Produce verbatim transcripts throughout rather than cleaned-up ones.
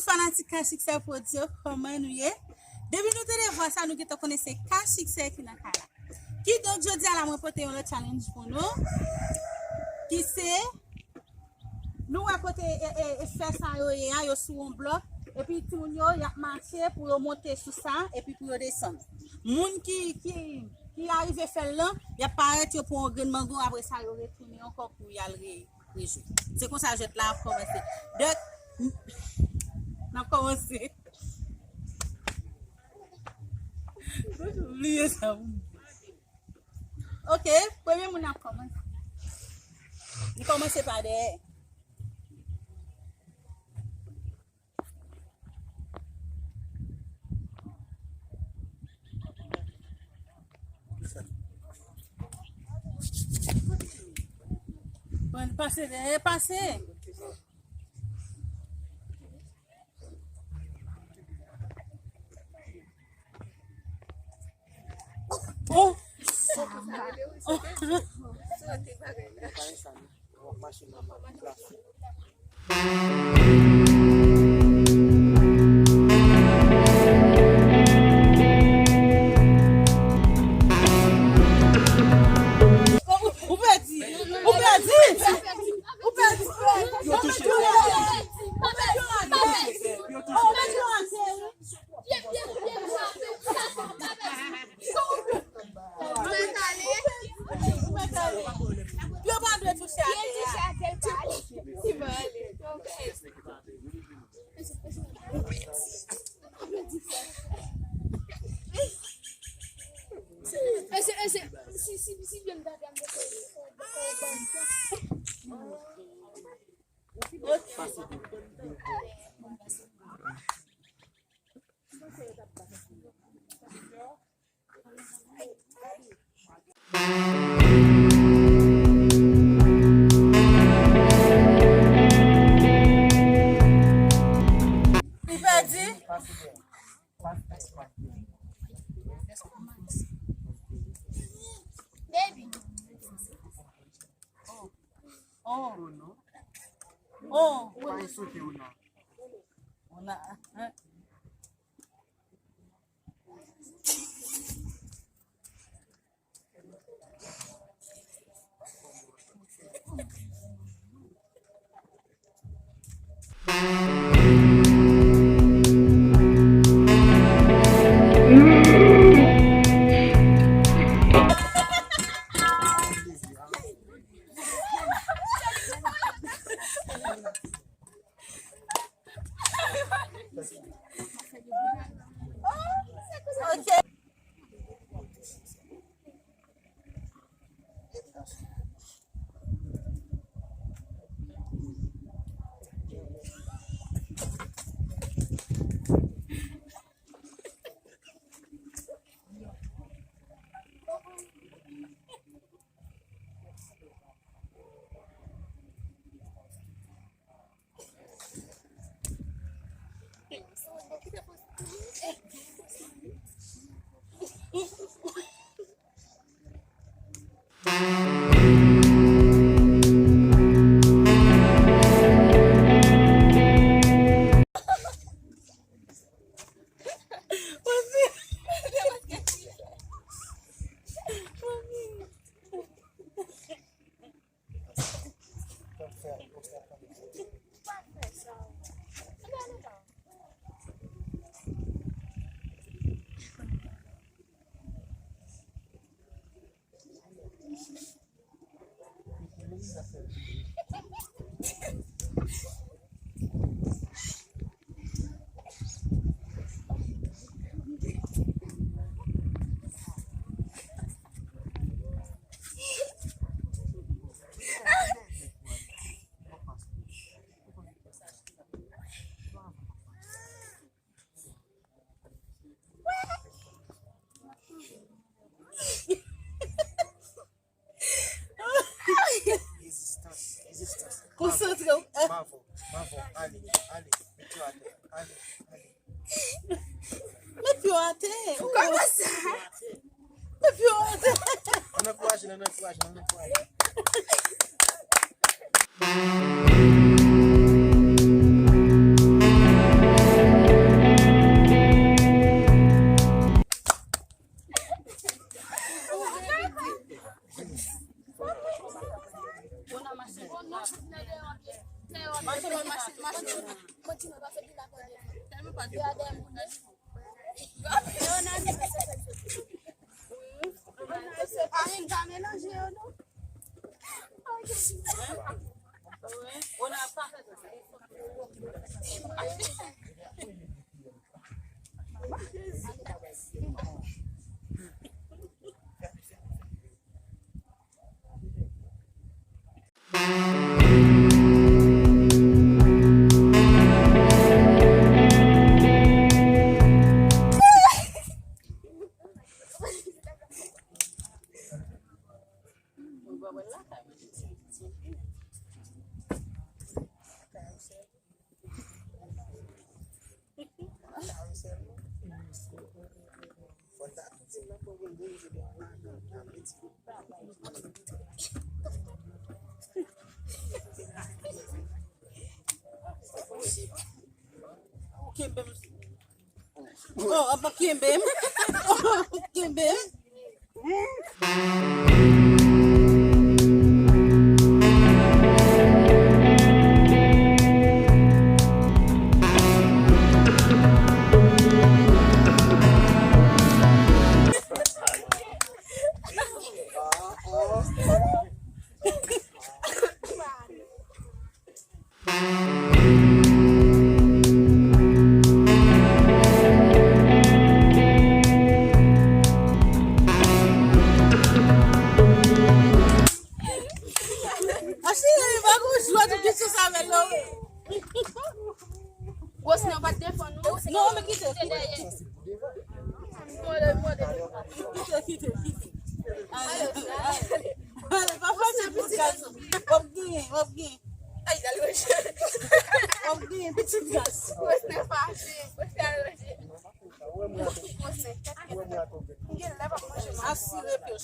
fanatik K Succès Prod yo, kòman nou ye? Depi nou tande vwa sa, nou gentan konnen se K Succès ki nan kay la. Kidonk, jodi a la, mwen pote yon lòt challenge pou nou, ki se, nou wè kote, e, e, e, fè sa yo ye a, yo sou yon blòk, epi timoun yo, y ap mache pou yo monte sou sa, epi pou yo desann. Moun ki, ki, ki arive fè l lan, y ap parèt, yo pran yon grenn mango, apre sa, yo retounen ankò pou y al re-, rejwe. Se konsa jwèt la ap kòmanse. Donk, n ap kòmanse. Bliye sa pou m di. Ok, premye moun ap kòmanse. Li kòmanse pa dèyè. Bon, pase dèyè, pase. Oh! Oh! Ou pèdi! Ou pèdi! Ou pèdi! Ou pèdi! Yo pa dwe touche atè a. Ou pèdi? Oh. Oh. Oh. Rezistans, rezistans. Konsantre w. Bravo, bravo. Ale, ale. Met yo atè. Ale, ale. Met yo atè. Kòman sa? Met yo atè. Ann ankouraje l, ann ankouraje l, ann ankouraje l. Yo, nan li, men se sèl soti. Ayen pa melanje yo, non. Kenbe m. Oh, ap kenbe m. Kenbe m. Achi, li pa gon jwèt ou kite sa avè l non. Wosner pa t defann ou. Non, men kite. Kite, kite, kite. Ale, ale. Ale, pa fache pitit gason. W ap genyen, w ap genyen. Ay, dal wè. W ap genyen pitit gason. Wosner fache. Wosner al wè. Asire pye w.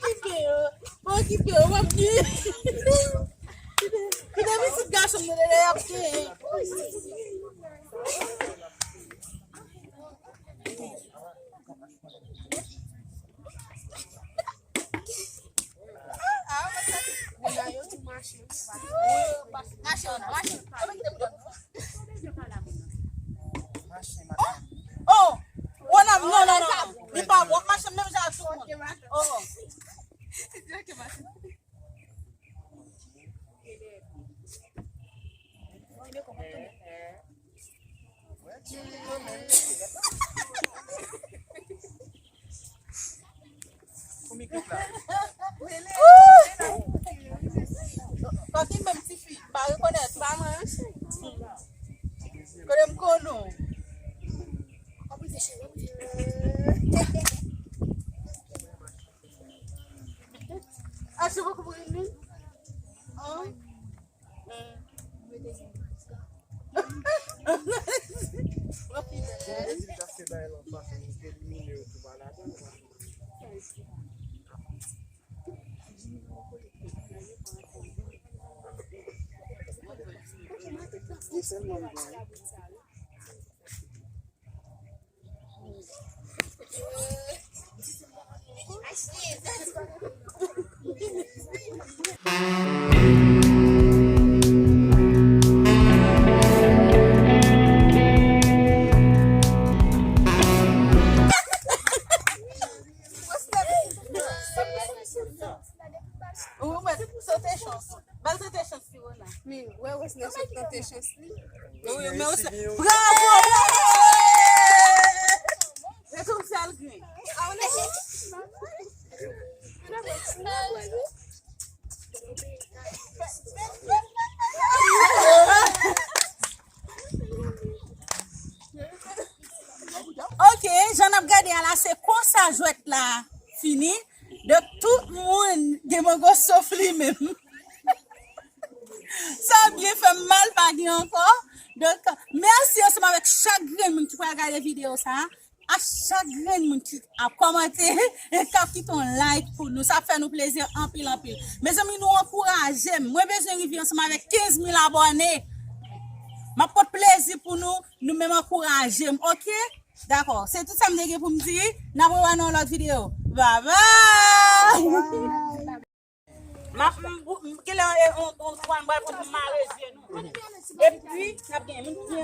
Okipe yo. Okipe yo. W ap di. Kite pitit gason m nan, lè y ap di. Oh! Oh! Wonam, non, non, non, non. Li pa bon. Mache menm jan ak tout moun. Oh. Pa gen menm tifi, m pa rekonèt. Kote m konn ou? Achte bokou pou rimmi. Ou mèt sote chans. Ba l tante chans li, Rona. Men, wè, Wesner sot tante chans li. Wi, men Wesner. Bravo! Retou sa l gen. Ok, jan n ap gade a la, se konsa jwèt la fini. Donk, tout moun gen mango sof li menm. Sa byen fè m mal, pa gen ankò. Donk, mèsi ansanm avèk chak grenn moun ki pral gade videyo sa a. A chak grenn moun ki ap kòmante, k ap kite yon like pou nou, sa fè nou plezi anpil, anpil. Mezanmi, nou ankouraje m. Mwen bezwen rive ansanm avèk kenz mil abòne. M ap pot plezi pou nou, nou menm ankouraje m, oke? Dakò, se tout sa m te gen pou m di. N ap rewè nan yon lòt videyo. Babay! M ap, m, m, m, genlè, e, on, on, on, m pral pran pou m mare je nou. Epi, n ap gen moun ki